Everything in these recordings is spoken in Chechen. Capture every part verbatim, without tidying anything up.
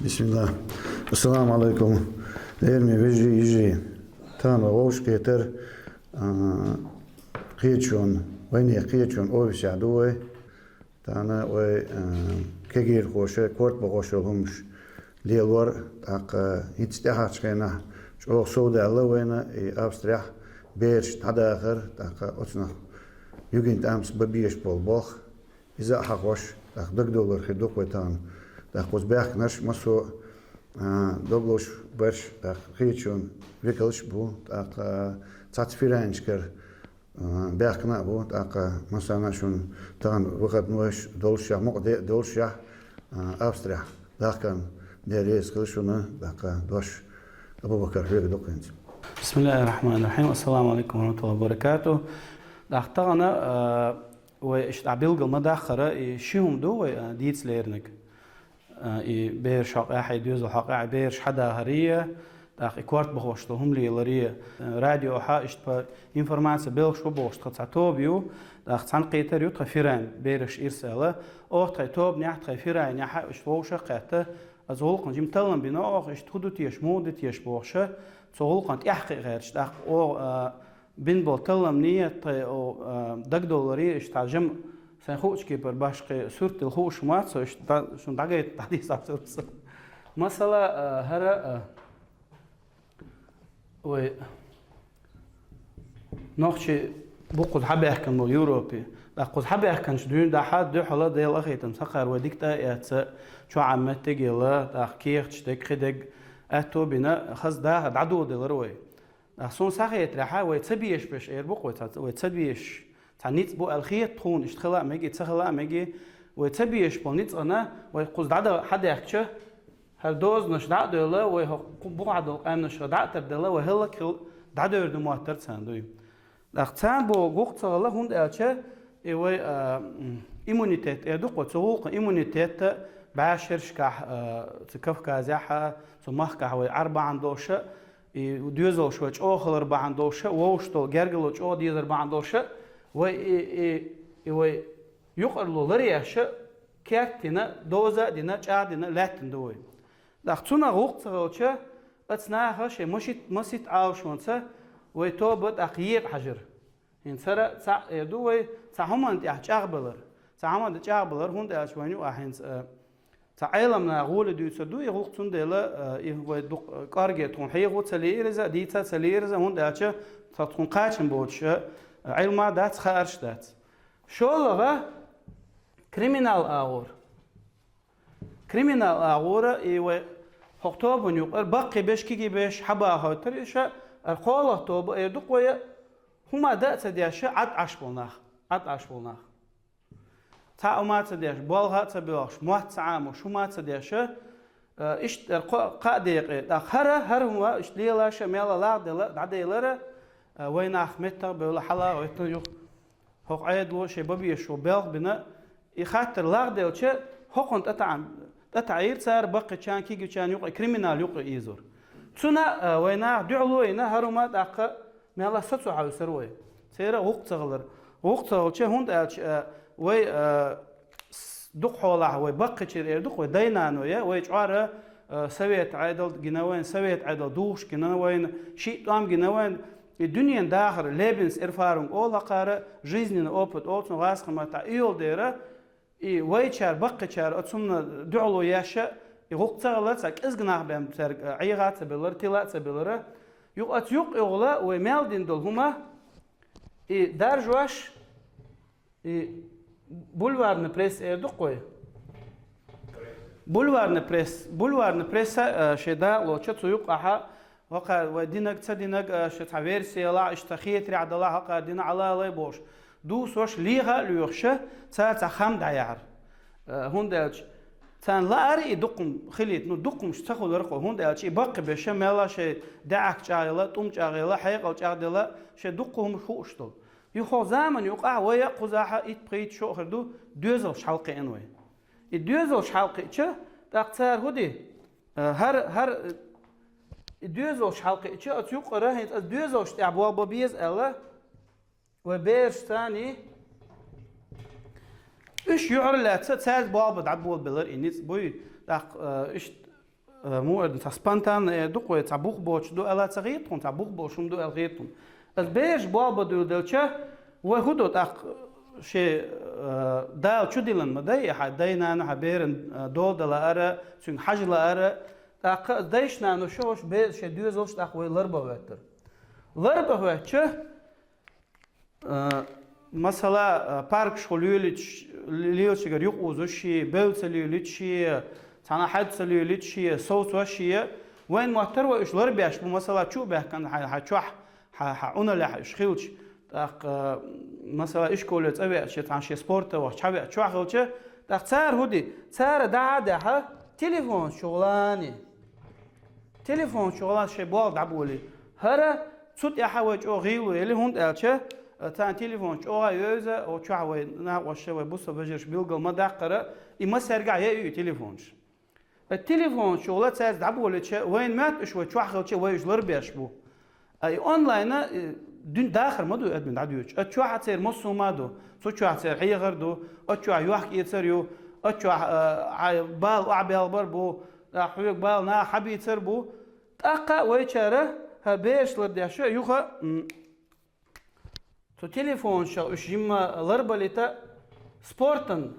Бисмилла. Ассаламу алейкум. Лерми вежи ежи. Тан вовш кетер. Кечун, вайне кечун овисяду вай. Тана вай кегир хоша, корт богошо хумш. Лелвар, так, ицтяхачкена. Чох сода лавена и Австрия. Берш тадахар, так, оцна. Югент амс бабиеш пол бох. Иза хьахош, тӀаккха дагдолар хир ду кхойттан. ТӀаккха кхуза баьхкинарш массо а, доглош барш, тӀаккха кхечун векалш бу, тӀаккха цаца фиранчкар, а, баьхкина а бу, тӀаккха массана шун таган выходнойш долшах, мукъде долшах, а, Австрия дахкан дерез хилшуна, тӀаккха дош Абубакар хьвега дукхинца. بسم الله الرحمن الرحيم. السلام عليكم ورحمة الله وبركاته. ТӀаккха тагана, а, Вай иштта билгал ма даххара, и ши хӀума ду вай, а, дийца лерниг. А, и бераш хьокъехьа, и доьзал хьокъехьа, бераш хьадахария, тӀаккха и корта бахош долу хӀума лелария. А, радио хьа иштта па информация белхаш бу бохуш тха цхьа тоба ю, тӀаккха цхьаьна кхетар ю тха фирайн бераш ирсала. Оха тхайн тобанехь, тхайн фирайнехьа иштта вовшах а кхетта, аса гӀуллакхна жима таллам бина оха, иштта хӀу ду теша, муха ду теша бохуша, цу гӀуллакхана тӀаьхьакхиа гӀерташ. ТӀаккха оха, а, Бин болу талламне, тхайн, о, а, дагадовларе, иштта жим сайн хуучу кепара башхе суртдила хууш ма ца, иштта да-, шун дӀагайта дӀадийса сурса. Масала, а, хӀара, а, вай нохчий бу кхуза хьабаьхкина болу Европе. ТӀаккха кхуза хьабаьхкинчу дуьйна дахьа дуьхьала Дела ахийтам сакхара вай дика тӀа а эцца, чохь а меттиг а елла, тӀаккха кехаташ дерг, кхидерг аьтто а бина, хаза даха дӀадоладелара вай. Ах, суна схьахетарехьа, вай ца безаш беш эр бу-кх вай ца, вай ца безаш. Цхьа ницкъ бу аьлла хета тхуна, иштта хила а меги, ца хила а меги, вай ца безаш болу ницкъана, вай кхуза дӀада-, хьадехкча, хӀара дозанаш дӀа а девлла, вай хӀокху бухахь долу къаьмнашха дӀа а тардала, вай хӀаллакьхила дӀадевр ду моттар царна дуй. Ах, царна боху гух ца гӀала, хӀунда аьлча, и вай, а, м, иммунитет эр ду-кх вай, цу гӀуллакхан иммунитетта бӀаьшерашкахь, а, цу Кавказехьа, цу махкахь вай Ӏар бахьана долуша, И доьзалш вай чӀогӀа хилар бахьана долуша, вовшах долу гергарло чӀогӀа дезар бахьана долуша, вай и, и, и вай юкъарло ларъеш, керт дина, доза а дина, чӀагӀ дина, лаьттина ду вай. ТӀаккха цунах гӀуллакх ца хилча, оцу наха шайн масит-, маситта Ӏалашонца вай тоба тӀаккха екъа хьажар. ХӀинца хӀара цхьаъ эр ду вай, цхьа хӀуманна тӀехь чӀагӀбалар. Цхьа хӀуманна тӀе чӀагӀбалар, хӀунда аьлча вайна юкъахь хӀинца, а, цхьа Ӏелам наха гӀоле дуьйцур ду и гӀуллакх, цундела, а, и вай дукха кӀорге тхуна хьехо ца лиира иза, дийца ца лиира иза, хӀунда аьлча цхьа тхуна кхачам боцуш, а, Ӏилма дац, хаарш дац. ШолгӀа криминал агӀор. Криминал агӀора и вай хӀокху тобанна юкъара баккхий беш, кегий беш хьабахойтар иша, ара кхоалгӀа тоба эр ду-кх вай, хӀума дан а ца деш, Ӏад Ӏаш болу нах, Ӏад Ӏаш болу нах. Цхьа хӀума а ца деш, болх а ца боьлхуш, мотт ца Ӏамош, хӀума а ца деш, а, иштта ара кхо-, кхаа декъе, тӀаккха хӀара, хӀара хӀума иштта лелаша, мелла лагӀделла, дӀаделара, а, вай нах меттах а бевлла, хьала а гӀоьттина юха. ХӀокху Ӏедало шайн бабешо белх бина, и хаттар лагӀделча, хӀокхунна тӀатаӀам-, тӀатаӀийра цара баккхийчарна, кегийчарна юкъа, криминал юкъа ийзур. Цуна, а, вай наха дуьхьало а йина, хӀара хӀума тӀаккха мелла сацо хьовсар вай. Церан гӀуллакх ца хилар. ГӀуллакх ца хилча, хӀунда аьлча, а, вай, а, с-, дукха хьолахь вай баккхийчара эр ду-кх вай дай-наной, вай чкъора, а, совет Ӏедал гина вайна, совет Ӏедал духуш гина вайна, шиъ тӀом гина вайна, И дуьненан дахар, Лебенс-Эрфарунг олу хӀокхара, жизненный опыт олу цунах гӀазкхийн маттахь, и йолу дера, и вайчара, баккхийчара оцунна дуьхьало еш, и гӀуллакх ца хилар, цхьа кӀезиг нах бен цаьрга Ӏеха а ца белара, тила а ца белара. Юкъа оцу юккъе йолу вай мел дина долу хӀума, и даржош, И бульварный пресса эр ду-кх вай? Бульварный пресс-, бульварный пресса, а, шен дакъа лоцуш, цу юккъехь, хӀокхара вай динарг, ца динарг, а, шен цхьа верси ялахь, иштта хетарехь далахь, хӀокхара дина Ӏалалай бохуш. Дувсош леха а лоьхуш, цара цхьа хам дӀаяхьара. А, хӀунда аьлча, царна лаьара и дуккха хӀума хилийта, ну, дуккха хӀумаш ца хуьлура-кх вай, хӀунда аьлча и баккхий беш, мелла шен даьӀахк чӀагӀъелла, тӀум чӀагӀъелла, хьекъал чӀагӀделла, шен дуккха хӀумаш хууш долу. Юха хӀокху заманна юкъахь вай а кхузахь а итт-пхийтта шо а хир ду, доьзалш хьалакхиъна вай. И доьзалш хьалакхиъча, тӀаккха цара хӀу ди? Э, хӀара, хӀара, и доьзалш хьалакхиъча, оцу юккъара хӀинца аса доьзалш тӀехь болх бан беза аьлла, вай бераш царний, уьш юьхьарлаьцна цаьрца болх бан дӀаболабелара и ницкъ буй, тӀаккха, э, иштта э, муэрда цхьа спонтанно эр ду-кх вай, цхьа бух боцуш ду аьлла ца хета тхуна, цхьа бух болуш хӀума ду аьлла хета тхуна. Аса бераш болх бан дуьйладелча, вай хӀун до тӀаккха шен, э, Дала чу диллина ма дай, хьан дай-нана хьан беран, э, дола дан лаара, цуьнга хьажа лаара, тӀаккха аса дайша-наноша хӀорш бе-, шен доьзалш тӀаккха вай ларбан хӀоьттура. Ларбан хӀоьттича, а, масала, а, паркаш хьо лелийча, лелачуьнгара юкъа узуш шен, бевза ца лелийча шен, цхьана хьаьдда ца лелийча шен, совцош шен, вайна моттара вай уьш ларбеш бу, масала, чу а баьхкина хьан, хьан чохь, хьан, хьан Ӏуналлехь уьш хилча, тӀаккха, а, масала, ишколе цӀа веача, цхьана шен спорта вахча, хьан веача чохь хилча, тӀаккха цара хӀун ди? Цара дӀа а даьхьа, телефонаш чу гӀолани. Телефонаш чу гӀолан шайн болх дӀаболий. ХӀара цу тӀехьа вай чӀогӀа гӀийла елли, хӀунда аьлча, э, царна телефонаш чӀогӀа йовза, о, чохь вай накъоша, вай бусалба вежарша билгал ма даккхара, и массаьрга а яй и телефонаш. Э, телефонаш чу гӀола цаьрца дӀаболийча, вайна моьтту уьш вай чохь хилча, вай уьш ларбеш бу. А и онлайна, э, дуьнен дахар ма ду, админ дӀадоьдуш. А чохь а церан массо а хӀума ду. Цу чохь церан хьехар ду, а чохь йохк-эцар ю, а чохь, э, а, бала охьабелхабар бу, а хьоьга бала наха хьабийцар бу. ТӀаккха вайчара хӀара бераш лардеш а юха, м, цу телефонашах уьш жимма ларбалийта спортан.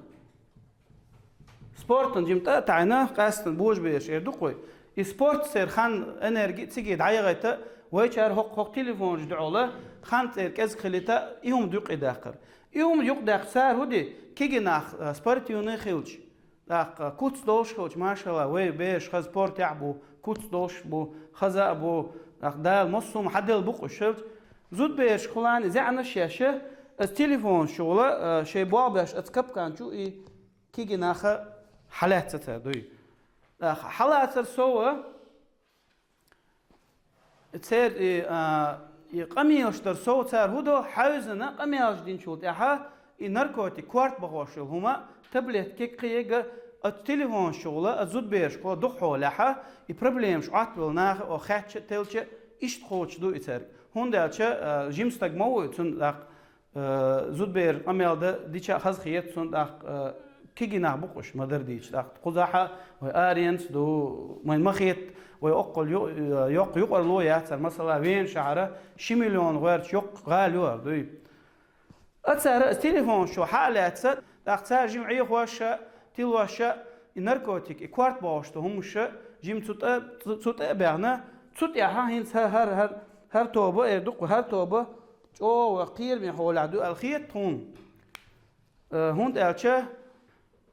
Спортан жимма тӀа а таӀийна, къаьстина божабераш эр ду-кх вай. И спорт церан хан, энерги цига дӀаяхийта, вайчара хӀокху, хӀокху телефонаш дуьхьал хан цӀера кӀезиг хилийта, и хӀума юкъа даккхар. И хӀума юкъа даьккхича цара хӀун ди? Кегий нах, а, спортивный хилча, тӀаккха куц долуш хилча, машалла, вай бераш хаза спортехь а бу, куц долуш а бу, хаза а бу, тӀаккха Дала массо а хӀума хьаделла бу-кх уьш хилча. Зудбераш кхуллани зӀенаш еш, аса телефонаш чу гӀола, а, шайн болх беш, аса капкан чу и кегий наха хьалаьцна цара дуй. ТӀаккха хьалацар сов а, церан и, а, и къамелаш дар сов, цара хӀун до, хьаьвзина къамелаш динчул тӀаьхьа и наркотик корта бахош йолу хӀума, таблетки кхиега, оцу телефонаш чу гӀола, оцу зудбераш кхулла дукхахьолехьа, и проблемаш Ӏоттавелла наха, о, хаьттича а, теллича а, иштта кхочуш ду и цаьрга. ХӀунда аьлча, а, жима стаг ма ву и, цунна тӀаккха, а, зудберан къамел дан дича а хаза хета цунна тӀаккха, а, кегий нах бу-кх уьш ма-дарра дийцича тӀаккха. Кхузахь а вай аренца ду, вайна ма хетта, вай оккхул ю-, йоккха юкъарло яцара, масала, Вена шахьара ши миллион гӀоьрташ йоккха гӀала ю хӀара дуй. А цара аса телефонаш чу хьа а лаьцна, тӀаккха цара жима Ӏехош а, тилош а, и наркотик, и корта бохуш ду хӀумаш а, жима цу тӀа, цу, цу тӀа а баьхна, цу тӀехьа хӀинца хӀа-, хӀара, хӀара, хӀара тоба эр ду-кх, хӀара тоба чӀогӀа кхераме хьолехь ду аьлла хета тхуна. Э, хӀунда аьлча,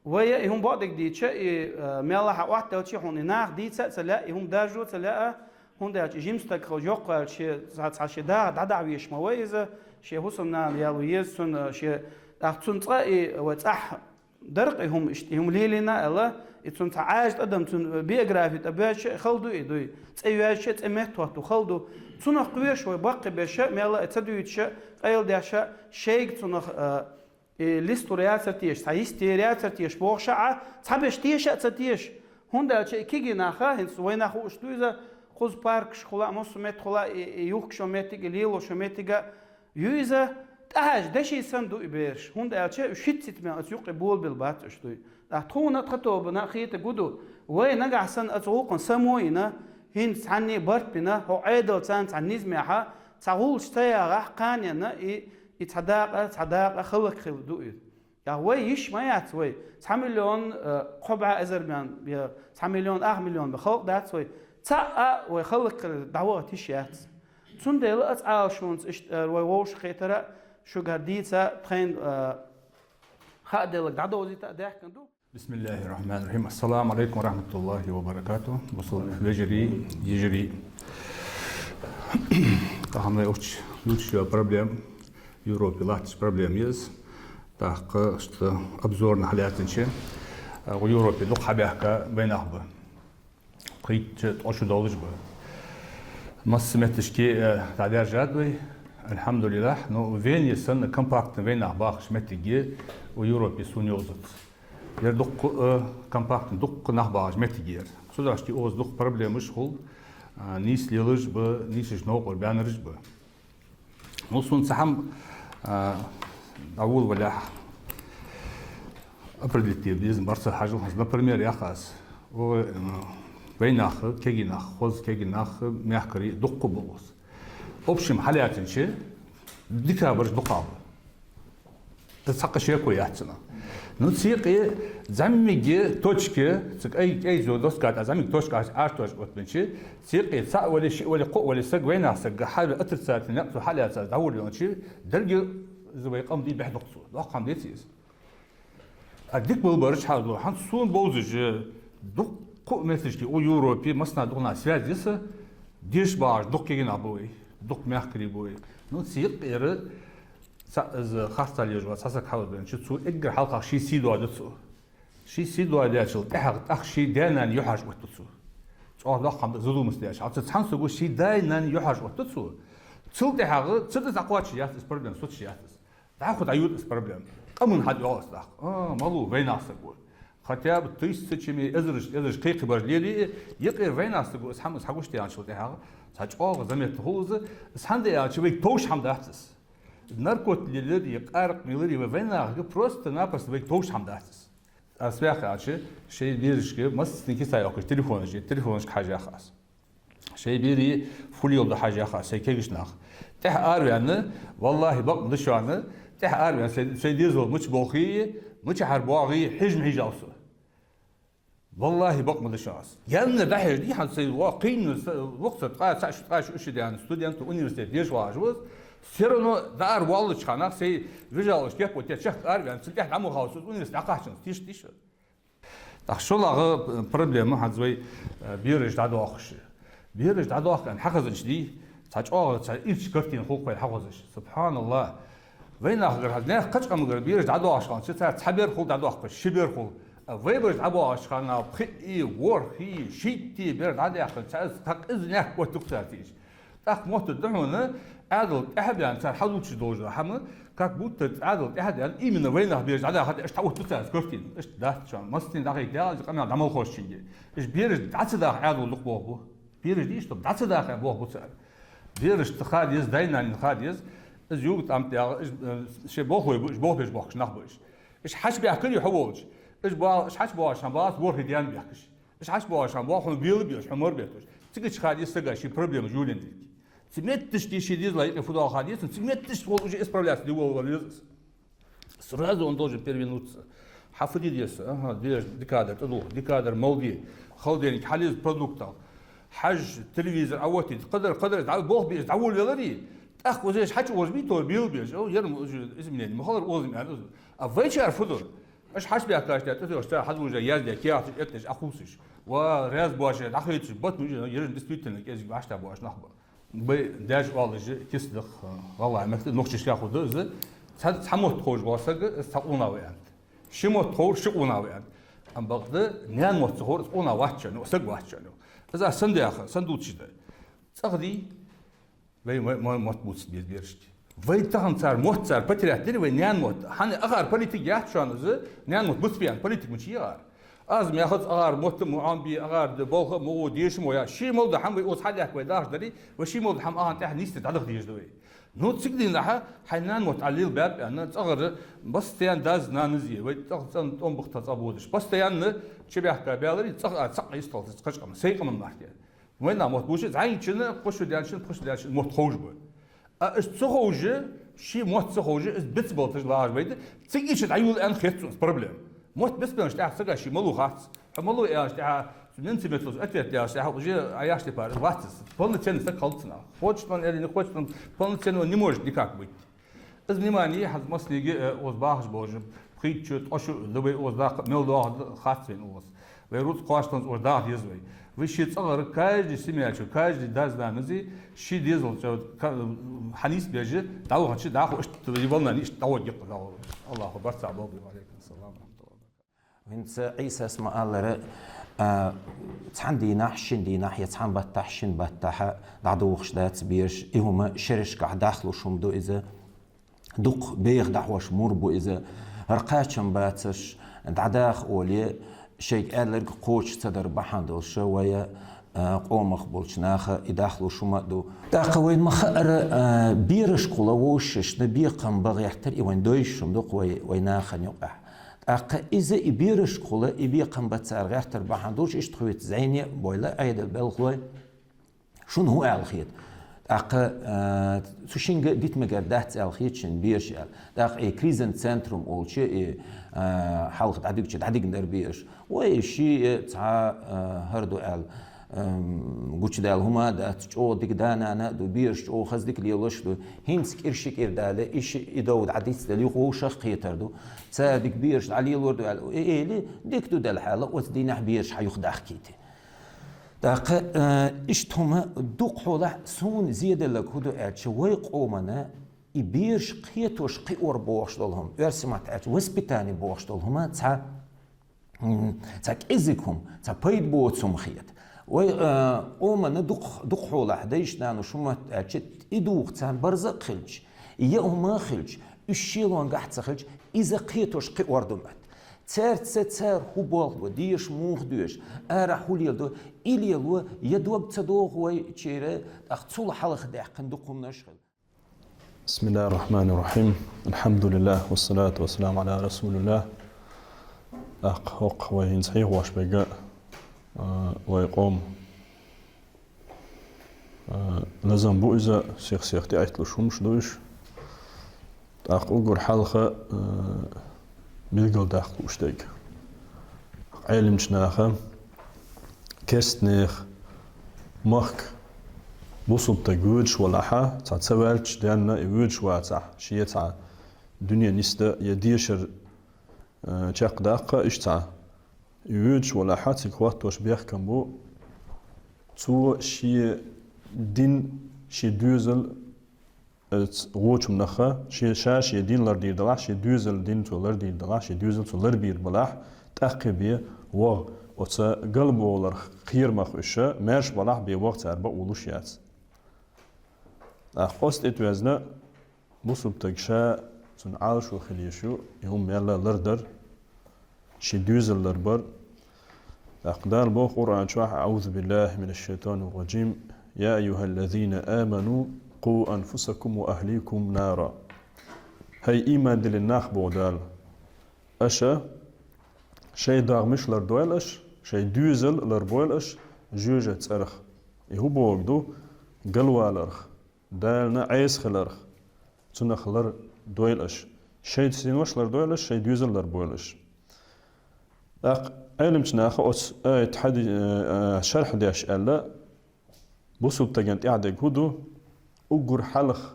вай а и хӀума бакъдерг дийцича, и, э, мелла хьан Ӏоттаделча хьуна и наха дийца а ца лаьа, и хӀума даржо а ца лаьа, хӀунда аьлча и жима стаг хилча йоккха ваьлча шен, цхьа, цхьа шен дагӀа дӀадахьа везаш ма вай иза, шен хӀусамнана яло еза цунна, шен, тӀаккха цунна цкъа и вай цӀахь даркъа и хӀума, иштта и хӀума лелийна аьлла, и цунна цхьа Ӏаьржа тӀадам цунна биографи тӀе боьжча а хала ду и дуй, цӀе йоьжча а, цӀе меттахӀотто хала ду. Цунах кхоьруш вай баккхий берш а, мелла а ца дуьйцуш а, къайладеш а, шайга цунах, а, и листур яцара теша, цхьа йистера яцара теша бохуш а, цхьаберш теша а ца теша. ХӀунда аьлча и кегий наха, хӀинца вайнах хууш ду иза, кхуза паркаш хула а, массо а меттахула а, и, и юхкуш йолу меттиг а, и лелош йолу меттиг а ю иза, тӀаьхьаьжча деши санна ду и бераш. ХӀунда аьлча уьш хӀинццитта мел оцу юккъе болабелла бац уьш дуй. Ткъа тхуна а тхан тобана а хетарг хӀун ду, вай нагахь санна оцу гӀуллакхана самоийна, хӀинца цхьанне а барт бина, хӀокху Ӏедал царна цхьа низамехьа, цхьа гӀуллакхаш ца ягӀахь, кханенна и, и цхьа дакъа, цхьа дакъа хӀаллакьхилла ду иза. Я вай йиш ма яц вай, цхьа миллион, э, кхо бӀе эзар бен, я цхьа миллион ах миллион бен халкъ дац вай, цхьаъ а вай хӀаллакьхилар дӀаваха тиша яц. Цундела оцу Ӏалашонца иштта, э, вай вовшахкхетара, шуьга хӀара дийца, тхайна, э, хааделларг дӀадовзийта а даьхкина ду. بسم الله الرحمن الرحيم. السلام عليكم ورحمة الله وبركاته. Бусалба вежарий, йижарий. Тахана вай охьа луьйча проблема, Европе латташ проблема еза. ТӀаккха иштта обзорна хьалаьцнача, а, вай Европе дукха хьабаьхка вайнах бу. Кхин а ткъа шу долуш бу. Массо а меттигашка, э, дӀадаьржад вай, алхьамдулиллахь, но Вене санна компактный вайнах бахаш меттиг вай Европе суна йовзац. Яра дуккха, э, компактный, дуккха нах бахаш меттиг яра. Цу дашти оцу дуккха проблемаш хул, а, нийса лелаш бу, нийсачу новкъара баьннараш бу. Ну, суна цхьа хӀума, а, дӀаволавалехь, определить де безам бара ца хьажал хӀинца. Например, яха ас, о, э, Вайнах, кегийнах, хоза кегийнах, мехкарий дукха болуз. Общем, хьалаьцача, декабрь дукха ба. Из цхьаккха шеко яц цунах. Ну, цу юкъе зӀамига точка, цу кӀай, кӀай зо доска тӀа зӀамига точка аш, аш тош оттабаьча, цу юкъе цаӀ вале, шиъ вале, кхоъ вале саг, вайнах саг, хьал отрицательни, цу хьалаьца дӀаволавеннача, деррига из вай къам дий бӀехдукх цо. Доккха хӀама деций из? А дика балбараш хьалу, хӀанз сона бовзаш, дукха местечке у Европе, массанахьа дукха связь я са, деша багӀаш дукха кегийнах ба вай, дукха мехкарий ба вай. Ну, цу юкъера цхьа из харцахьа лежа вац, цхьа саг хьалбеннача, цо эггара хьалхагӀа ший сий доаду цо. Ший сий доадаьчул тӀехьагӀа тӀаккха ший даь-нанна юхьаш оттаду цо. ЧӀоагӀа доккха хӀама да задуматься деш. Хьал цу цхьан саго ший даь-нанна юхьаш оттаду цо. Цул тӀехьагӀа цу тӀа дӀакхоачаш яц из проблема, соцаш яц из. ДӀахо дӀайода из проблема. Къаман хьадоагӀа из тӀаккха. А, малув, вайнах саг ва. Хотя бы тысячами, эзараш, эзараш кхайкхабеш лелае, юкъера вайнах саго из хӀама, из хьагуш де аьнначул тӀехьагӀа, цхьа чӀоагӀа заметно хул из, из хӀана да аьлча, вайга товш хӀама дац из. Наркота лелар е къаракъ мелар е вай вайнахага просто-напросто вайга товш хӀама дац из. Аз ваьхача, шоай берашка массане кица йоаккхаш телефонаш я, телефонашка хьажа яхаш. Шоай берий фу леладу хьажа яхаш, сай кегийча наха. ТӀехьа араваьнна, валлахӀи, бакъ ма да шоана, тӀехьа араваьнна, сай, сай дезал мича болхий, мичахьара боагӀий, хьежа ма хьежав со. ВаллахӀи, бакъ ма да шоана аз. Гаьнна дӀахьежа дий хьона сай, ва кхийна, с-, вокх са ткъаь цхьа шу, ткъаь шу шу даьнна студент, университете деша вагӀаш ва из. Всё равно дӀааравоалача хана сай вижалаш теппо те чехка араваьнна, цул тӀехьа дӀа ма ховш со из университет дӀакхаччалца, тиша, тиша. ТӀаккха шоллагӀа проблема хӀанз вай, э, бераш дӀадоахаш. Бераш дӀадоахаш аьнна хьахезача дий, цхьа чӀоагӀа, цхьа ирча картина хул-кх вайна хьахозаш. СубхьаналлахӀ. Вайнахагара хӀанз наьха кхыча къамагара бераш дӀадоахаш хилча, цар цхьа бер хул дӀадоахкаш, ши бер хул. А вай бераш дӀабоагӀача хана пхиъ, ворхӀ, шийтта бер дӀадаьккхача, цар из тӀаккха из наьха оттук цар тийша. ТӀаккха моттаргда хьона, Ӏаьдал тӀехьа баьнна, цар хьалучаш долаш да хӀама, как будто Ӏаьдал тӀехьа даьнна, именно вайнах бераш дӀадахар, иштта хьаоттаду цар из картина. Иштта дац шоана. Массане дӀахайта дегӀа, къамаьл дӀа мел ховш шинге. Иштта бераш дӀа ца даха Ӏаьдало дукха болх бу. Бераш дий, иштта дӀа ца даха болх бу цар. Берашта ха деза, даь-нанна ха деза, из юга тӀам тӀа ягӀа, из, э, шоай болхлой ба, из болх беш бохкаш нах ба из. Из хьачубаьхкарий хьо волча? Из ба-, из хьачубоагӀача хана багӀац ворхӀе даьнна бехкаш. Из хьачубоагӀача хана боагӀа хьона бела безаш, хьона мара бетташ. Цигача ха деза сага ший проблемаш юлен дилг. Цу метташка ший дезала юкъе фу доагӀа ха деза, цу метташка хул уже исправляться де волавала веза из. Сразу он должен перевернуться. Хьа фу де деза, аха, деза, декадр тӀадувха, декадр мел де, холодильник хьалъеза продуктал. Хьажа, телевизор Ӏооттаде, кхыдар, кхыдар, дӀа-, болх бе беза дӀаволавеларий, тӀаккха узеш хьачуозабий то, бела безаш, о, ер ма уже изменени ма хилар озам аьнна. А вайчар фу ду? Аш хьачубаьхкача тӀа тӀатоьхаш, цар хьадувжа яздаь, кехаташ этташ, Ӏокхувсаш. Ва, раьза боацаш, дӀахайташ, бат мужа, ераш действительно кӀезига баьшта боацаш нах ба. Вай даьша оалаш, кица даха, гӀалгӀай мехка, нохчашка хургда из. Цхьа, цхьа мотт ховш вола саг, из цхьа къонах ва аьннад. Ши мотт ховр ши къонах ва аьннад. Ам бакъда наьна мотт ца ховр из къонах вац шоана, саг вац шоана. Из аз сенна даьха, сенна дувцаш да. ЦӀагӀа дий, вай, вай, вай мотт бувца беза берашка. Вай тахан цар мотт цар потерять дир, вай наьна мотт. ХӀана, агӀар политик яц шоана из, наьна мотт бувца беза аьнна, политик мича я агӀар? Аз мехац, агӀар мотт ма Ӏомабе, агӀар д-, болх ма гӀо, деша ма гӀо яц. Ший мел дола хӀама вай укхаза хьадаьхка вай дахаш дале, вай ший мел дола хӀама агӀан тӀехьа нийсса дӀадахьа дезаш да вай. Ну, цига дийнахьа, хьай наьна мотт Ӏолелабаьб аьнна, цӀагӀара постоянно дас-нанас е, вай цӀагӀа цӀена тӀом бахийта цӀагӀа бодаш. Постоянно чубаьхка баьларе, цӀагӀа а цхьаккха йистхилац, кхыча къаман, сай къаман мара. Вайнаьха мотт бувцаш, зӀамигачунна, кхо шу даьнначунна, пхи шу даьнначунна мотт ховш ба. А из ца ховш, ший мотт ца ховш, из бицбалташ лагӀаш вай да, цига иштта дӀайолалу аьнна хет сона из проблема. Мотт бицбенначул тӀехьагӀа сага ший малув хац. Хьо малув аьлча тӀехьа, цу мин ца метлус ответ даьлча тӀехьа, уже Ӏа яхача тайпара из вац из. Полноценный саг хилац цунах. Хочет он или не хочет он, полноценный он не может никак быть. Из внимание хӀанз массанега, э, укхаза бахаш болча, пхийтта шу, ткъо шу да вай укхаза даха, мел доагӀа хац вайна укхаза. Вай рузкъа кхоачалца укхаза даха деза вай. Вай ший цӀагӀара, каждый семья чу, каждый дас-нанас ший дезал чу, ка-, хьанийсбеш, дӀавахача, дӀахо иштта волнани иштта дӀагӀоргья-кх из. АллахӀа барт цхьа болба. Ва Ӏалайкум салам ва рахьматуллахӀи ва баракатухӀ. ХӀинца Ӏийсас ма аллара, а, цхьан дийнахьа, шин дийнахьа е цхьан баттахьа, шин баттахьа дӀадувхаш дац бераш, из хӀама шерашкахьа дахлуш хӀама да из. Дукха беха дӀахьош мур ба из. ХӀара кхачам бацаш дӀадаха оле, шоайга аьлларг кхочуш ца дар бахьан долаш вай, а, къомах болча наха из дахлуш хӀама да. ТӀаккха вайна ма хаъара, а, берашкахула вовшашна бекхам ба гӀертар, из вайна дойш хӀама да-кх вай, вай нахана юкъехьа. ТӀаккха иза и берашкахула, и бекхам бац цар гӀертар бахьан долаш, иштта хӀоьца зӀене а бойла, Ӏедал белхалой, шуна хӀун аьлла хета? ТӀаккха, а, цу шинга дита мегар дац аьлла хета шун бераш аьлла. ТӀаккха и кризисный центрум олча, и, а, хьалха дӀадигача дӀадигнар бераш. Вай, ши, э, цхьа, а, хӀара ду аьлла, ам, гучадаьлла хӀума дац, чӀоагӀа дика да-нана а ду, бераш чӀоагӀа хаза дика лелаш а ду. ХӀинца кӀира ши кӀира дале, и ши, и дов дӀадицдале, юха вовшах кхетар ду. Цар дика бераш дӀалелор ду аьлла, э, эли, дика ду дала хьала, оцу дийнахьа бераш хьа юха дахкийта. ТӀаккха, э, иштта хӀума дукха хьолахь суна зеделлаг хӀу ду аьлча, вай къомана и бераш кхетош кхиор бохуш долу хӀума, оьрсийн маттахь аьлча, воспитание бохуш долу хӀума цхьа, м, цхьа кӀезиг хӀума, цхьа пайда боцу хӀума хета. Вай, э, къомана дукха, дукха хьолахь дайша-нануш хӀума аьлча, и духа царна барза а хилча, и яа хӀума а хилча, уьш шелонгахь а ца хилча, иза кхетош кхиор ду моьтту. Цаьрца цара хӀун болх бо, деша муха доьшу, арахь хӀун леладо, и лело, я дог ца догӀу вай чуьра, тӀаккха цул хьалха даьккхина дукха хӀуманаш хила. بسم الله الرحمن الرحيم. الحمد لله والصلاة والسلام على رسول الله. ТӀаккха хӀокху вай хӀинца хьехош берг, а, вай къоман, а, лазам бу иза, сих-сиха тӀеӀитталуш хӀумаш ду уьш. ТӀаккха уггар хьалха, а, билгалдаккха лууш дерг. Ӏеламчу наха, кестнех, махка бусулба стаг воьдуш валахьа, цхьа ца ваьлча денна, и воьдуш вацахь, шен цхьа дуьне нисда я дешар, э, чекхдаккха, иштта цхьа. И воьдуш валахьа, цига хӀоттош бехкам бу, цо шен дин, шен доьзал, э, ц-, вочу хӀуманах, шен, ша шен дин лардийр далахь, шен доьзал дин цо лардийр далахь, шен доьзал цо ларбийр балахь, тӀаккха бен вогӀу, оцу галбовларх кхерамах уьш, маьрша балахь бен вогӀу цара бакъо луш яц. ТӀаккха оцу тӀе тоьзна, бусулба стаг ша цунна Ӏалашо хила езаш ю, и хӀума мелла лардар, шен доьзал ларбар. ТӀаккха Дала боху Къуръан чохь: أعوذ بالله من الشيطان الرجيم. يا أيها الذين آمنوا قوا أنفسكم وأهليكم نارا. ХӀай ийман диллина нах, боху Дала, аша шайн дегӀмаш лардойла аша, шайн доьзал ларбойла аша жоьжа цӀарах. И хӀун бохург ду? Галваларх, Дална Ӏеса хиларх, цунах лардойла аша. Шайн синош лардойла аша, шайн доьзал ларбойла аша. ТӀаккха Ӏеламчу наха оцу аят хьади-, э, э, шарх деш аьлла, бусулба стагана тӀехь дерг хӀун ду? Уггар хьалха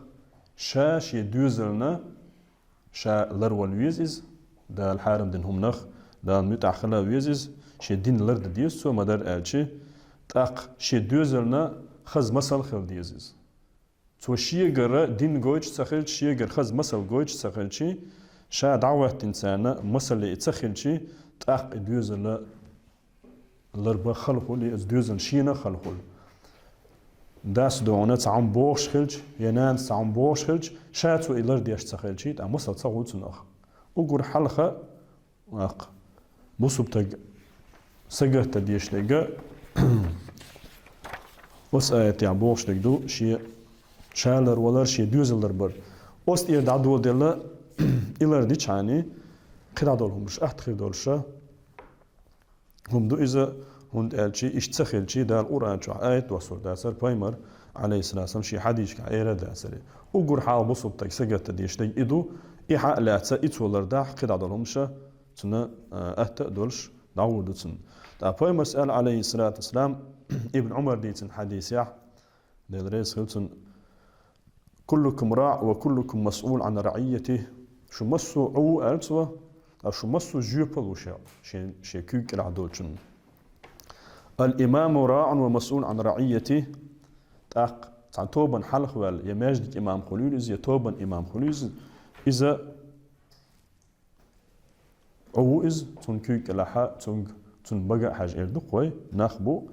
ша шен доьзална ша ларвала веза иза, Дала хьарам дина хӀуманах, Дала муьтӀахь хила веза иза, шен дин лардан деза цо, ма-дарра аьлча, тӀаккха шен доьзална хаза масал хила деза иза. Цо шегара дин гойтуш ца хилча, шегара хаза масал гойтуш ца хилча, ша дӀахӀоьттинчарна масале и ца хилча, тӀаккха и доьзал ларбан хала хуьлу, и доьзал шена а хала хуьлу. Дас догӀуна цхьа хӀума бохуш хилча, я нанас цхьа хӀума бохуш хилча, ша цо и лардеш ца хилча, тӀаккха масал ца хуьлу цунах. Уггар хьалха, ваккха, бусулба стаг сагатта деш дерг, оцу аятехь бохуш дерг ду, шен ша ларвалар, шен доьзал ларбар. Оцу тӀера дӀадоладелла, и лардичхьана, кхидӀа долу хӀумаш атта хир долуша хӀума ду иза, хӀунда аьлча иштта ца хилча, Дала Къуръан чохь аят доссур дацара, пайхамар, Ӏалайхиссалам, шен хьадисашкахь эр а дацара. Уггар хьалха бусулба стаг сагатта деш дерг и ду, и хьа а лаьцна, и цо лардахь, кхидӀа долу хӀумаш цунна, а, атта а долуш, дӀагӀур ду цунна. ТӀаккха пайхамарс аьлла, Ӏалайхиссалату вассалам, Ибн Ӏумар дийцина хьадисехь, Дела реза хила цунна: «كلكم راع وكلكم مسؤول عن رعيته». Шу массо а Ӏу ву аьлла цо, ткъа шу массо а жоьпалла ву шен, шен, шен куьйга кӀелахь долчунна. «الإمام راع ومسؤول عن رعيته». ТӀаккха цхьана тобанна хьалха ваьлла, я маьждиг имам хуьлийла иза, я тобанна имам хуьлийла иза, иза Ӏу ву иза, цунна куьйга кӀелахь, цунга, цунна бага а хьажа эр ду-кх вай, нах бу.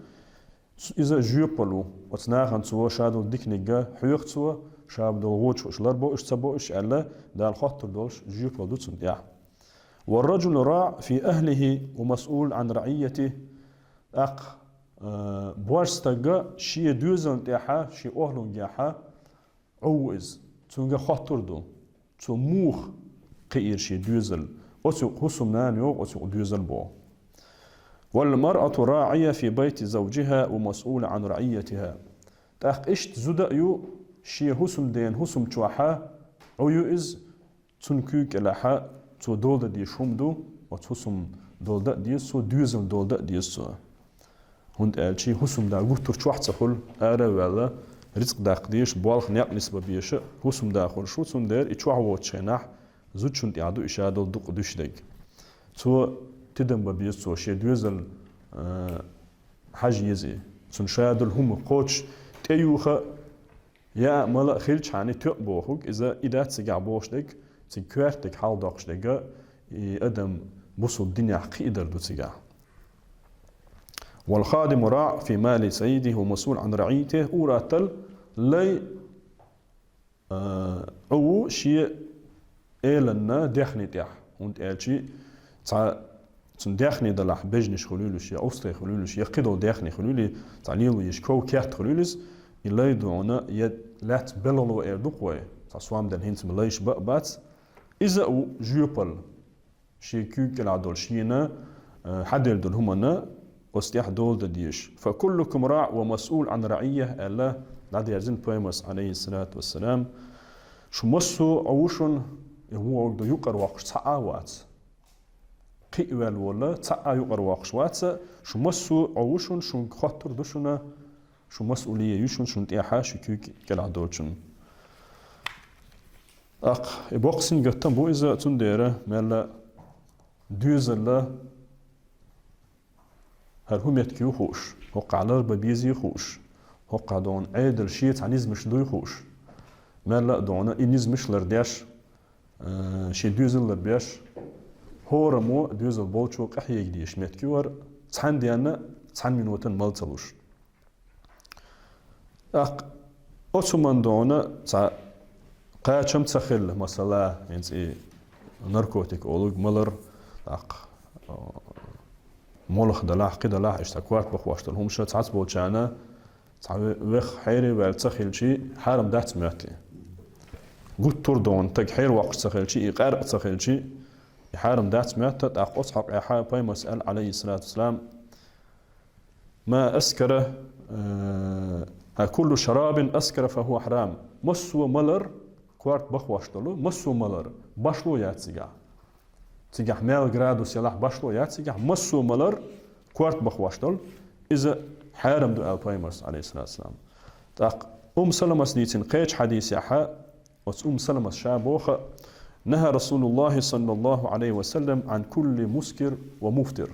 Цу-, иза жоьпалла ву. Оцу нахана цо ша долу диканиг хьоьху цо, ша долу вочу хӀуш ларбо уьш, ца бо уьш аьлла, Дала хоттур долуш жоьпалла ду цунна тӀехь. «والرجل راع في أهله ومسؤول عن رعيته». ТӀаккха, а, боьрша стаг шен доьзална тӀехь, шен охьалунгехь Ӏу ву иза. Цунга хоттур ду. Цо муха кхиира шен доьзал? Оцу хӀусамнана йогӀу оцу доьзал боху. والمرأة راعية في بيت زوجها ومسؤولة عن رعيتها. ТӀаккха иштта зуда а ю, шен хӀусамдена хӀусам чохьа Ӏу ю иза, цунна куьйга кӀелахьа цо дола дан дезаш хӀума ду, оцу хӀусам дола дан а деза цо, доьзал дола дан а деза цо. ХӀунда аьлча хӀусамда гуттар чохь ца хуьлу, ара а ваьлла, рицкъ даккха дезаш, болх некъ нисбан безаш а хӀусамда хуьлуш ву, цундела и чохь воцучу хенахь зудчунна тӀехь ду и ша долу дукъ дуьсуш дерг. Цо тидам бан беза цо шен доьзал, а, хьажа еза и. Цунна ша долу хӀума кхочуш тӀеюха а, яа а, мала а хилчхьана, тоьа бохург иза и дац цигахь бохуш дерг, цига коьртаниг хьалдоккхуш дерг, и адам бусалба динехь кхиадар ду цигахь. والخادم راع في مال سيده ومسؤول عن رعيته. Ур-атталла лай, а, Ӏу ву шен эланна даьхни тӀехь, хӀунда аьлча цхьа цунна даьхни далахь, бежнаш хуьлийла уьш, я устагӀий хуьлийла уьш, я кхидолу даьхни хуьлийла, цхьа лело езаш ков-керт хуьлийла иза, и лай ду хьуна, я лаьцна белхало эр ду-кх вай, цхьа сом дина хӀинца ма лайш бан а бац, иза а ву жоьпалла. Шен куьйга кӀелахь долу шена, э, хьаделла долу хӀуманна оцу тӀехь дола дан дезаш. فكلكم راع ومسؤول عن رعيته, аьлла, дӀадерзина пайхамарс, Ӏалайхиссалату вассалам. Шу массо а Ӏу ву шуна, и вогӀург ду юкъара воккхуш цхьа а вац. Кхин а ваьлла волла, цхьа а юкъара воккхуш вац, шу массо а Ӏу ву шуна, шуна хоттур ду шуна, шу масъулия ю шуна, шуна тӀехьа, шун куьйга кӀелахь долчунна. ТӀаккха и боккха сингаттам бу иза, цундела мелла доьзалла хӀара хӀун меттиг ю хууш, хӀокхахь ларбан безий хууш, хӀокхахь дона Ӏедал шен цхьа низамаш дуй хууш, мелла а дона и низамаш лардеш, э, шен доьзал ларбеш, хӀораммо доьзал болчо къахьега дезаш меттиг ю хӀара, цхьана денна, цхьана минотан мала ца луш. ТӀаккха оцу хӀуманна дона цхьа кхачам ца хилла, масала, хӀинца и наркотик олург малар, тӀаккха, а, молха далахь, кхин далахь, иштта корта бахош долу хӀумаш цхьацца болчарна, цхьа ве-, вех хьере ваьлла ца хилчи, хьарам дац моьтту. Гуттар а дона стаг хьеравоккхуш ца хилчи, и къаьркъа ца хилчи, и хьарам дац моьтту, тӀаккха оцу хьокъехьа пайхамарс аьлла, Ӏалайхиссалату вассалам, ما أسكر، э, كل شراب أسكر فهو حرام. Массо а малар, корта бахош долу, массо а малар, башло яц цигахь. Цигахь мел градус ялахь башло яц цигахь, массо а малар, корта бахош долу, иза хьарам ду аьлла пайхамарс, Ӏалайхиссалату вассалам. ТӀаккха Умму Саламас дийцина кхечу хьадисехьа, оцу Умму Саламас ша боху: نهى رسول الله صلى الله عليه وسلم عن كل مسكر ومفتر.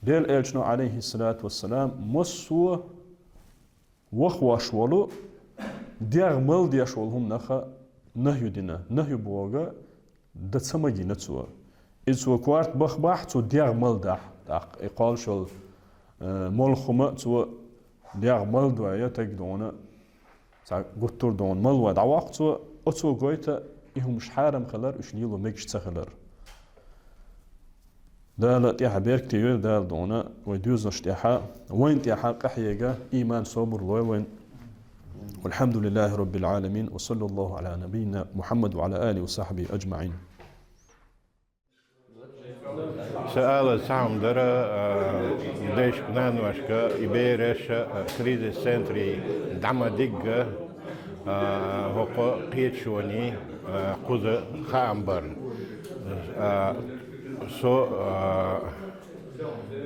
Делан Элчано, Ӏалайхиссалату вассалам, массо а вахош волу, дегӀ мала деш волу хӀуманах нахью дина. Нахью бохург дан ца магийна цо. Иза цо корта бахбахь, цо дегӀ мала дахь, тӀаккха и кхоллуш йолу, э, молха хӀума а цо дегӀ мала дой, я стаг дона цхьа гуттар а дона мала вой дӀавоккху цо, оцо гойту и хӀумаш хьарам хилар, уьш лело мегаш ца хилар. Дала тӀехьа беркате йойла Дала дона вайн доьзалш тӀехьа, вайна тӀехьа къахьега, иман, собар лойла вайна. والحمد لله رب العالمين، وصلى الله على نبينا محمد وعلى آله وصحبه أجمعين. Сан ала цхьа хӀума дара, а, дайшка, наношка, и бераш, а, кризис центре дӀа ма дигга, а, хӀокху кхеташоний, а, кхуза хаам бар. А, со, а,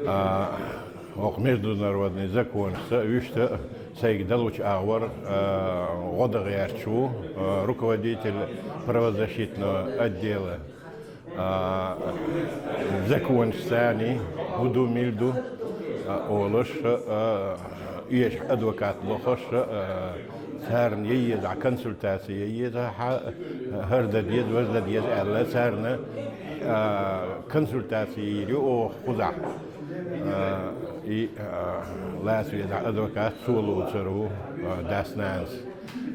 а, хӀокху международный законашца вуьшта сайга далучу агӀор, а, гӀо дан гӀерташ ву, а, руководитель правозащитного отдела. А, законашца царний хӀун ду, мила ду, а, олуш, а, эшахь адвокат лохуш, а, царна яй еза, консультаци яй еза, хьа-, хӀара дан деза, важа дан деза аьлла, царна, а, консультаци йийр ю оха кхузахь. А, и, а, лаца везахь адвокат, цо лоцур ву, а, дас-нанас.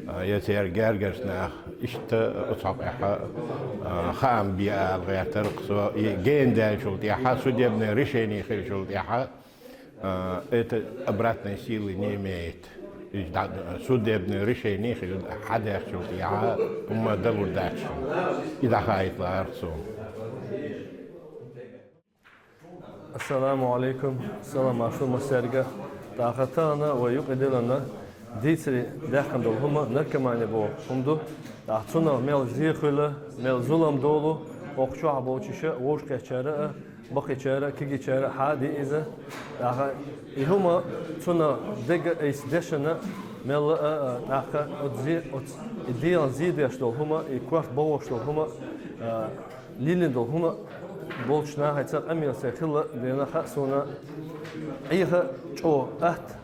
А, я церан гергарчу наха. Иштта оцу хьокъехьа, а, хаам бе ала гӀертара-кх со, и гена даьллачул тӀаьхьа, судебное решение хиллачул тӀаьхьа, а, это обратной силы не имеет. Иштта дӀа-, судебное решение хилла хьадаьхначул тӀаьхьа хӀумма далур дац шуна. И дӀахаийта лаара-кх суна. Ассаламу алейкум, салам маршал массаьрга. ТӀаккха тахана вай юкъе диллина дийцаре даьккхина дола хӀума наркомани боху хӀума ду. ТӀаккха цунах мел зе хуьлу, мел зулам долу, хӀокху чохь болчуьша, вовшахкхетчара а, бакхийчара а, кегийчара а хьа а ди иза. ТӀаккха и хӀума цунах дега айса дешна мелла а, а, тӀаккха оцу зе, оцу и дегӀан зе деш долу хӀума, и корта бохош долу хӀума, а, лелийна долу хӀума болчу нахаца къамеле хилла дена хаьа суна, Ӏеха чӀогӀа атта,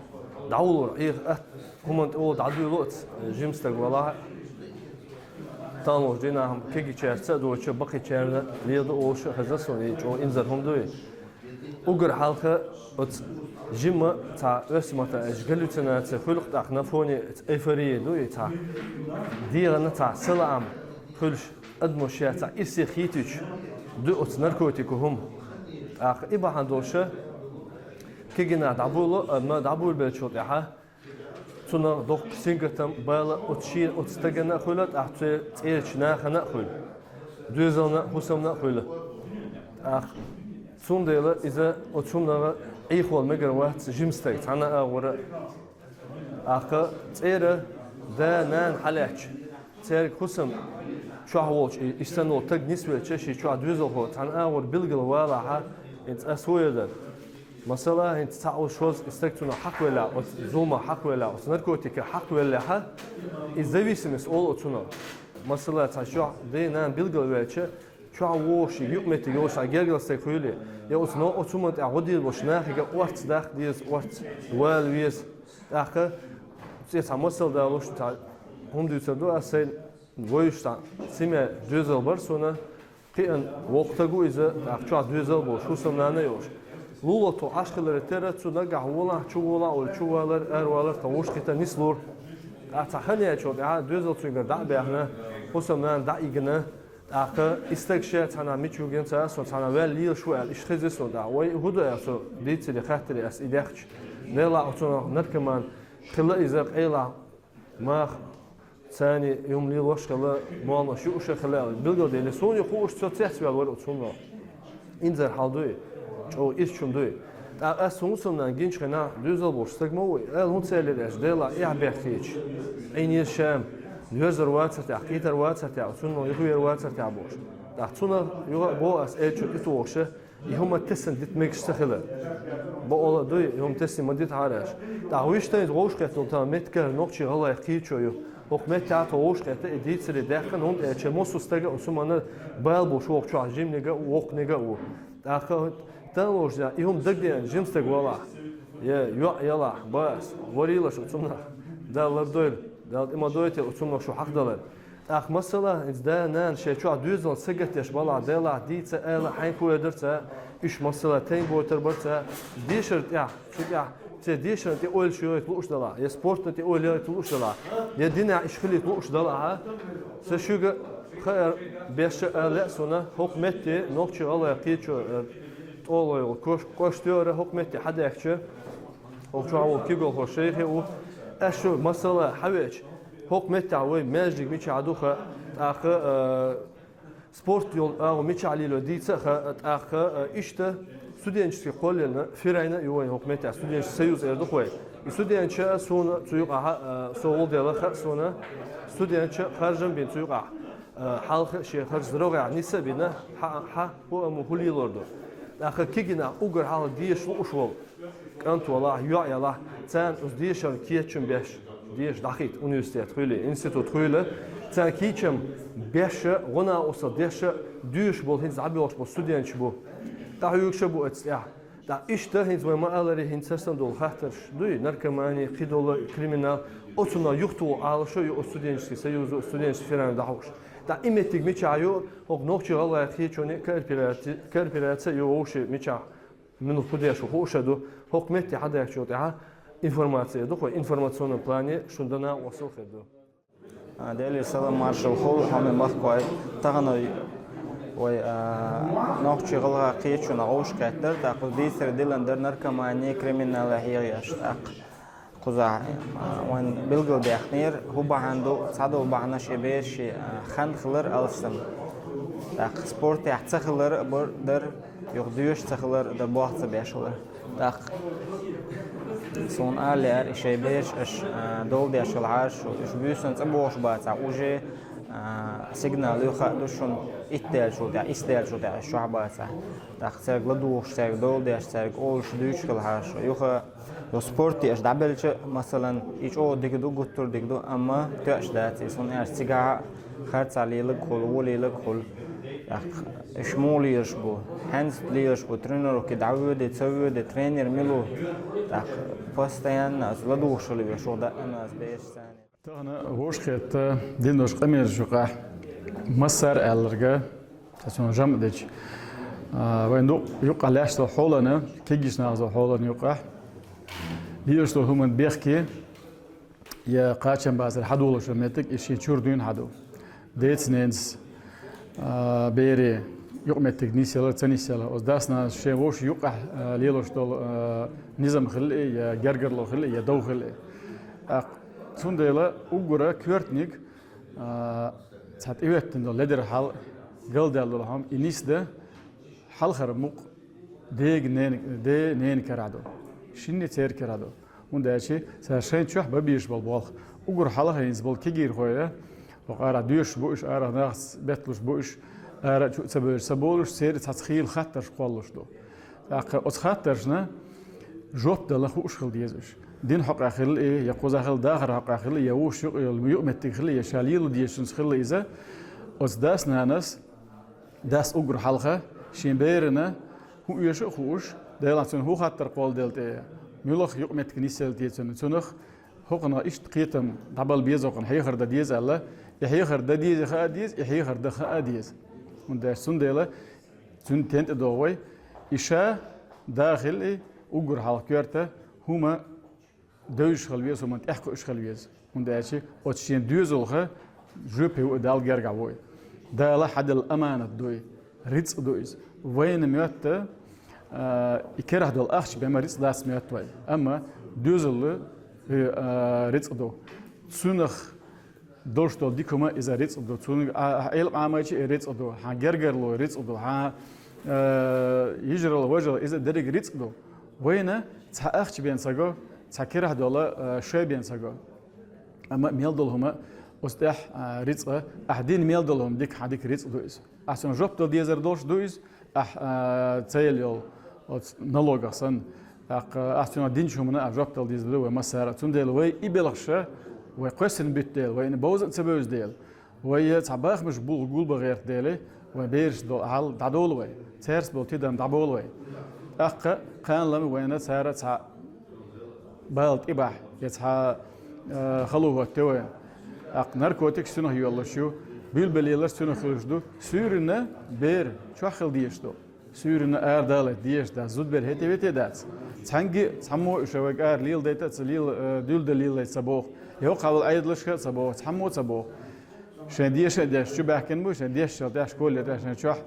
дӀавуллур Ӏеха атта, хӀуманна тӀе олу дӀадуьйлу оцу жима стаг валахь а. Таханлерчу дийнахь кегийчаьрца а доцуш, бакхийчарна леладо олуш а хезна суна, и чӀогӀа инзар хӀума ду и. Уггар хьалха оцу жимма цхьа оьрсийн маттахь аьлча галлюцинация хуьлу-кх тӀаккха на фоне, эйфория ду и цхьа. ДегӀана цхьа салаам хуьлуш, адамо шеца ирсе хийтича ду оцу наркотико хӀума. ТӀаккха и бахьана долуш кегий нах дӀабуьйлу, амма дӀабуьйлабеллачул тӀаьхьа цунах доккха сингаттам, бала оцу шена, оцу стагана а хуьлу, тӀаккха церан цӀерачу нахана а хуьлу. Доьзална а, хӀусамна а хуьлу. ТӀаккха цундела иза оцу хӀуманах Ӏехавала мегар вац жима стаг, цхьана а агӀора. ТӀаккха цӀера да, нана хьалаьцча, цаьрга хӀусам чохь волчу и, и санна волу стаг нисвелча, шен чохь доьзалхо цхьана агӀор билгала валахь, хӀинца ас хӀун эр дара? Масала, хӀинца цхьаъ, шозза и стаг цунах хьакхавеллехь, оцу зуламах хьакхавеллехь, оцу наркотиках хьакхавеллехь, и зависимость олу оцунах. Масала, цхьа чохь ден-нана билгалвелча, чохь вогӀуш, юкъаметтиг йолуш цхьа гергара стаг хуьлий, я оцу но-, оцу хӀуманна тӀехь гӀо дийр болуш нахе а орца даккха деза, орца вала веза. ТӀаккха цӀе цхьа масал далуш, цхьа хӀума дуьйцур ду ас сайна, вевзаш цхьа семья, доьзал бара суна, кхиъна воккха стаг ву иза, тӀаккха чохь доьзал а болуш, хӀусамнана а йолуш. Лулахь тхо Ӏаш хиларе терра, цу нагахь волахь, чу волахь, олий чу валар, ара валар, тхан вовшахкхетар нислур. ТӀаккха цхьа хан яьллачул тӀаьхьа доьзал цуьнгара дӀа а баьхна, хӀусамнана дӀа а йигна, тӀаккха и стаг ша цхьана мича вигина ца а, со цхьана ваьлла лелаш ву аьлла, иштта хезира суна тӀаккха. Вай, хӀун ду аьлла, со дийцаре, хаттаре ас и даьхкича. Делахь оцунах наркоман хилла иза, къайлахь, маха, царна и хӀума лелош а хилла, молланаш юуш а хилла аьлла. Билгалделира, суна юкъа хууш, со цецваьлла вара оцу хӀуманах. Инзар хьал ду и, чӀогӀа ирча хӀума ду и. ТӀаккха ас хӀусамнана гинчу хенахь, доьзал болуш стаг ма ву и, ала хӀунда ца элира аьлча, Делахь эхь бехкеча, Ӏийна еза ша-м, доьрзур вацара тӀаккха, кхетар вацара тӀаккха, цунна юхавер вацара тӀаккха бохуш. ТӀаккха цунах юха а боху ас, элча тӀе тухуш, и хӀума тесна дита мегаш ца хилар. Бакъалла а дуй, и хӀума тесна ма дитахьара аьлла. ТӀаккха вуьшта иза вовшахкхетта тхан меттиг нохчий, гӀалгӀай кхетачо ю. ХӀокху меттехь тхо вовшахкхетта и дийцаре даьккхина, хӀунда аьлча массо а стага оцу хӀуманна бала болуш вогӀу, чохь жиманиг а ву, воккханиг а ву. ТӀаккха таханлерчу дийнахь и хӀума дагадеана жима стаг валахь, я йоӀ ялахь, бах ас, варийла шу оцунах, Дала лардойла, Дала тӀе ма дойтийла оцунах шу хьахадалар. ТӀаккха масала, хӀинца да-нана шайн чохь доьзална сагатдеш балахь, Делахь дийца ала, хьайна кхоьдар ца, уьш масала тайна бойтар бар ца, дешар тӀехь, цу тӀехь, церан дешарна тӀе ойлаш йойту лууш далахь, я спортна тӀе ойла йойту лууш далахь, я динехь иштта хилийта лууш далахь, сан шуьга хаар беш а ала лаьа суна, хӀокху метте нохчий, гӀалгӀай кхетачо, э, тӀолгӀой йолу кош-, кӀоштара хӀокху метте хьадаьхкича, хӀокху чохь волу кегийрхо шайх а ву, ас шу масала хьавеача, хӀокху меттехь вай маьждиг мичахь ду хаьа, тӀаккха, э, спорт йолу агӀо мичахь лело дийца а хаьа, тӀаккха, э, иштта студенческий кхоллина фирайна а ю вайн хӀокху меттехь, студенческий союз эр ду-кх вай. И студенташа а суна цу юкъахь, э, со волу дела хаьа суна, студенташа харжам а бина цу юкъахь, э, хьалха шен харж здоровьехь нис а бина, хьа, хьа, хӀу а ма хӀу лелор ду. ТӀаккха кегий нах уггар хьалха дешаш лууш волу. КӀант валахь, йоӀ ялахь, царна оцу дешарна кечам беш, деша дӀахийта университет хуьлий, институт хуьлий, царна кечам беш а, гӀо-накъосталла деш а, дуьйш болу, хӀинца дӀабоьлхуш болу студенташ бу. ДӀахьоьгуш а бу оцу тӀехь. ТӀаккха иштта хӀинца вай ма-аллара, хӀинца сарсан долу хаттарш дуй, наркомани, кхидолу, криминал, оцунах юхатуху Ӏалашо а ю оцу студенческий союзо, оцу студенческий фирайно дӀахьош. ТӀаккха и меттиг мичахь ю, хӀокху нохчий, гӀалгӀай кхетачоний коопераци-, коопераци а ю вовшийн мичахь. Муьлха хӀу деш ву хууш а ду, хӀокху метте хьадаьхкичул тӀаьхьа информация ду-кх вай, информационном плане шуна дан накъосталла хир ду. А, Делера салам маршалла хуьлда, хьоме махкахой. Тахана вай, а, нохчий, гӀалгӀай кхетачунна вовшахкхетар, тӀаккха дийцаре диллина дара наркомани, криминал хьехаеш, тӀаккха кхузахь, а, вайн билгалбаьхнера, хӀун бахьана ду, цхьадолу бахьанаш, и бераш, а, хан хилар алсам. ТӀаккха спортехь ца хилар а бар дар, юха доьшуш ца хилар а дар, болх ца беш хилар. ТӀаккха суна ала лаьара, и шайн бераш аша, а, дола деш хилахьара шу, уьш буьйсанна цӀа богӀуш бацахь, уже, а, сигнал ю, хаа ду шуна, итт даьллачул тӀаьхьа, исс даьллачул тӀаьхьа уьш чохь бацахь. ТӀаккха цаьрга ладугӀуш, цаьрга дола деш, цаьрга олуш, дуьйцуш хилахьара шу. Юха Йо, спорте аша дӀабелча, масалан, и чӀогӀа дика ду, гуттар а дика ду, амма тоьаш дац иза, хӀунда аьлча цигахь а харцахь лелаг хуьлу, вон лелаг хуьлу. ТӀаккха уьш муха лелаш бу, хьаьнца лелаш бу, тренировке дӀавоьдий, ца воьдий, тренер мила ву. ТӀаккха постоянно аса ладугӀуш хила веза, шух даа аса бераш царна. Тахана вовшахкхетта дина долчу къамелаш юкъахь массара аьлларга, аса цунах жамӀ дечу, а, вайн ду-, юкъахь лаьтташ долу хьолана, кегийчу нахаца хьолана юкъахь, лелаш долу хӀуманна бехке, я кхачам бацара хьадолуш меттиг, и шен чуьра дуьйна хьаду. Деца-ненаца, а, бере юкъаметтиг нисъяла, ца нисъяла. Оцу дас-нанас шен вовшийн юкъахь, а, лелош долу, а, низам хила и, я гергарло хила и, я дов хила и. ТӀаккха цундела уггара коьртаниг, а, цхьа тӀехӀоьттина долу ледара хьал, галдаьлла долу хьума, и нисдан хьалхара мукъ дега, нена, де, нена карахь ду. Шинна церан карахь ду. ХӀунда аьлча цара шайн чохь бан безаш болу болх. Уггар хьалха хӀинца болу кегийрхой, хӀокху арахь доьшуш бу уьш, арахь нахаца бетталуш бу уьш, ара а чу а ца бевзаш, ца болуш, церан цхьацца хийла хаттарш кхоллалуш ду. ТӀаккха оцу хаттаршна жоп дала хууш хила деза уьш. Дина хьокъехь хила и, я кхузахь хила дахаран хьокъехь хила, я вуш юкъа йолу юкъаметтиг хила, я ша лела дезачуьнца хила иза, оцу дас-нанас, дас уггар хьалха шен берана хӀун оьшу а хууш, Делахь цунна хӀун хаттар кхолладелла тӀе, муьлха юкъаметтиг нисъелла те цунна, цунах хӀокхунах иштта кхетам дӀабала беза, хӀокхунна хьехар дан деза аьлла, и хьехар дан деза хаа деза, и хьехар дан хаа деза. ХӀунда аьлча цундела цуьнан тен тӀе догӀу вай, и ша да хила и, уггар хьалха коьрта хӀума девзаш хила веза, хӀуманна тӀаьхьакхуьуш хила веза. ХӀунда аьлча оцу шен доьзалха жоьпе ву и, Далла гергахь ву и. Дала хьаделла аманат ду и, рицкъ ду иза. Вайна моьтту, а, и керахь долу ахча бен ма рицкъ дац моьтту вай. Амма доьзалла, э, а, рицкъ ду. Цунах долуш долу дика хӀума иза рицкъ ду. Цунах а, а, Ӏелам Ӏамайча и рицкъ ду. Хьан гергарло рицкъ ду. Хьан, э, йижаралла, важалла, иза дерриг рицкъ ду. Вайна цхьа ахча бен ца го, цхьа керахь долу, э, шай бен ца го. Амма мел долу хӀума оцу тӀехь, а, рицкъа, ахь дина мел долу хӀума дика, хьан дика рицкъ ду иза. Ахь цунна жоп дала дезар долуш ду иза, ахь, а, ца елла йолу оцу налогах санна. ТӀаккха ахь цунах динчу хӀуманна ахь жоп дала дезар ду вай массара. Цундела вай и белхаша, вай кхоьссина буьту дела, вай и бовза а ца бевза дела, вай цхьа бахамаш бу гулбан гӀерта дела, вай бераш долу хьал дӀадолу вай, цаьрца болу тидам дӀаболу вай. ТӀаккха кхана лама вайна цара цхьа бала тӀебахь, я цхьа, э, хало хӀотте вай. ТӀаккха наркотикаш цунах йоьллуш ю, буьйлабеллалаш цунах хуьлуш ду, суьйранна бер чохь хила дезаш ду. Суьйранна арадалайта дезаш дац, зудабер хӀетте вете дац. Цхьаьнгге а, цхьаммо а уьш вайга ара леладайта а ца лела, э, дуьйладала лелалайта ца боху. Я хӀокху хьавала Ӏедалашка а ца боху, цхьаммо а ца боху. Шайн деша а деш чу баьхкина бу, шайн дешначул тӀаьхьа школе тӀаьхьа шайн чохь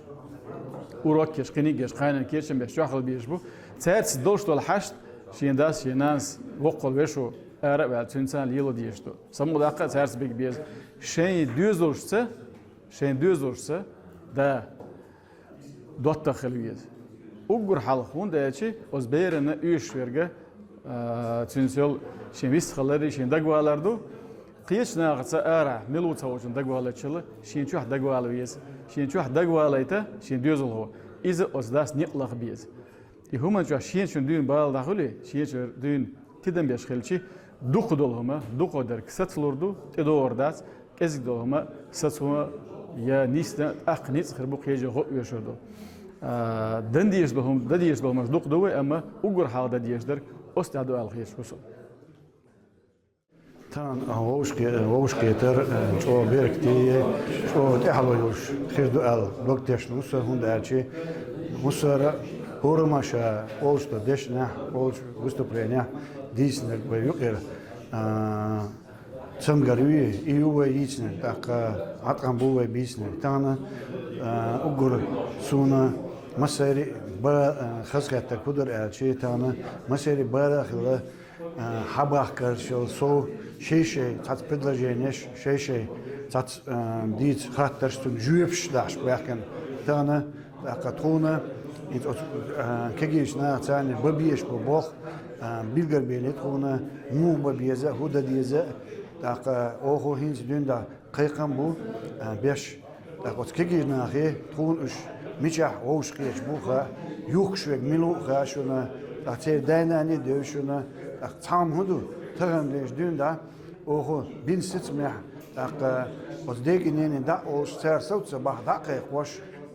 урок еш, кхиниг еш, кхайнан кечам беш чохь хила безаш бу. Цаьрца долуш долу хьашт шен дас, шен нанас, воккхал вешо ара а ваьлла, цуьнца лела дезаш ду. Самукъадаккха а цаьрца бига беза. Шайн доьзалшца, шайн доьзалшца, да, доттагӀа хила веза. Уггар хьалха, хӀунда аьлча оцу берана оьшуш верга, а, цуьнца йолу шен вистхалар, шен дагавалар ду. Кхечу нахаца арахь мила ву ца волчун дагаваллачул, шен чохь дагавала веза. Шен чохь дагавалайта шен доьзалхо. Иза оцу дас некъ лаха беза. И хӀуманна чохь шен чуьра дуьйна бала дӀахуьлий, шен чуьра дуьйна тидам беш хилчи, дукха долу хӀума, дукха дерг сацалур ду, тӀедогӀур дац, кӀезиг долу хӀума сацо я нисдан, тӀаккха ницкъ хир бу, кхечо гӀо оьшур ду. А, дан дезаш долу хӀума, дан дезаш долу хӀумаш дукха ду вай, амма уггар хьалха дан дезаш дерг оцу тӀехь ду аьлла хеташ ву со. Тахана вовшахке-, вовшахкхетар, э, чӀогӀа беркате, чӀогӀа тӀаьхьало йолуш хир ду аьлла дог тешна ву сан, хӀунда аьлча муссара а хӀораммо ша олуш долу дешнехь, олучу выступленехь дийцинарг вай юкъера, а, цамгар ю, и ю вай йийцинарг, тӀаккха Ӏаткъам бу вай бийцинарг. Тахана, а, уггар суна массарий а ба-, а, хазахеттарг хӀун дара аьлча, тахана массарий бара а хилла, А, хьабахкарш йолу сов шай-шай цхьацца предложенеш, шай-шай цхьацца, а, дийца хаттарш, цунна жоьпаш даш баьхкина. Тахана, тӀаккха тхуна, хӀинца оцу, а, кегийчу наха царна бан безаш бу болх, а, билгалбелира тхуна, муха бан беза, хӀун дан деза. ТӀаккха оха хӀинца дуьйна кхайкхам бу, а, беш. ТӀаккха оцу кегийчу нахе тхуна уьш мичахь вовшахкхеташ бу хаьа, юхкуш верг мила ву хаьа шуна, тӀаккха церан дай-наной девза шуна, тӀаккха цхьа хӀума хӀун ду, тахана деш дуьйна дӀа, оха бина сицамехь, тӀаккха оцу дега-нене дӀа а олуш, цара сов ца бахь дӀа а кхайкхош,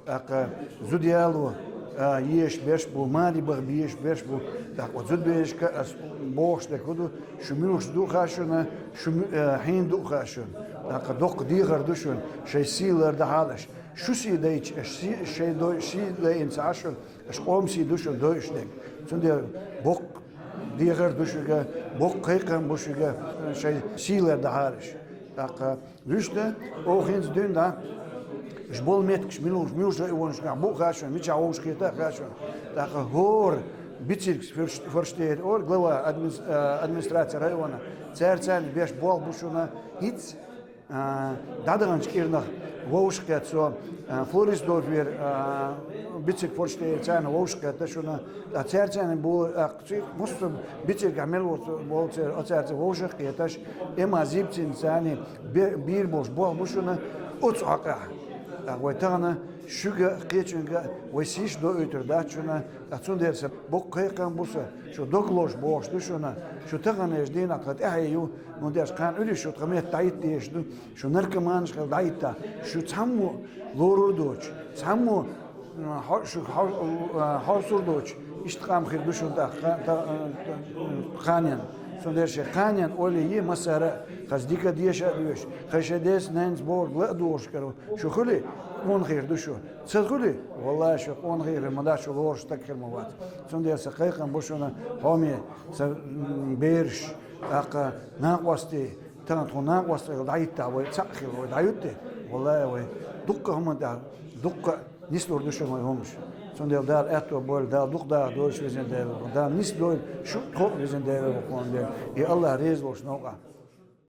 тӀаккха зуда яло, а, езаш берш бу, маре баха безаш берш бу, тӀаккха оцу зудаберашка ас бохуш дерг хӀун ду, шу муьлш ду хаьа шуна, шу му-, а, хьенан ду хаьа шуна, тӀаккха доккха дехар ду шуна, шайн сий лардахьара аша. Шу сий дайча, аша сий, шайн дой-, сий дайина ца Ӏа шуна, аша къоман сий ду шуна дойуш дерг. Цундела боккха дехар ду шуьга, боккха кхайкхам бу шуьга, шайн сий лардахьара аша. ТӀаккха вуьшта, оха хӀинца дуьйна дӀа, уьш болу меттигаш муьлш-, муьлш районашкахь бу хаьа шуна, мичахь вовшахкхета а хаьа шуна. ТӀаккха хӀора Бициркс форш-, форштейн ора глава админис-, а, администрации района, цара царна беш болх бу шуна, хӀинца, а, дӀадаханчу кӀирнах вовшахкхетта со, а, Флористдорфера, а, Бицирк форштейн царна вовшахкхетта шуна, ткъа цара царна бу, а, Цу муссам Бициркахь мел воцу болу церан, оцаьрца вовшах а кхеташ, Эмма Зибцина царна бе-, бийр болуш болх бу шуна оцу хьокъехь. ТӀаккха вай тахана шуьга а, кхечуьнга а вай сий доуьйтур дац шуна, ткъа цундела сан боккха кхайкхам бу сан, шу дог лозуш бохуш ду шуна, шу таханлерчу дийнахь тхан тӀаьхье ю, хӀунда аьлча кхана уьллуш шу тхан метта дӀахӀитта дезаш ду, шу наркоманаш хилла дӀахӀитта, шу цхьаммо лорур доцуш, цхьаммо хьо-, шу хьо-, а, хьовсур доцуш, иштта къам хир ду шуна тӀаккха, та-, а, кханенна. Цундела шайн кханенна ойла е массара а, хаза дика а деша а доьшуш, хаза шайн дес-нанас бохург ла а догӀуш каро, шу хуьлий, къона хир ду шу. Ца хуьлий, валлахӀи, шу къона хир ма дац, шу лоруш стаг хир ма вац. Цундела сан кхайкхам бу шуна, хьоме, сан, м, бераш, тӀаккха накъостий, тахана тхуна накъосталла дӀахӀиттахь вай цхьаъ хила, вай дӀахӀуьттий, валлахӀи, вай дуккха а хӀуманна тӀехь, дуккха а нислур ду шуна вай хӀумаш. Цундела Дала аьтто бойла, Дала дукха даха дойла шу, везан Дела, Дала нисдойла шу тхо а, везан Дела, вукхунна Дела. И АллахӀ реза волуш новкъахь.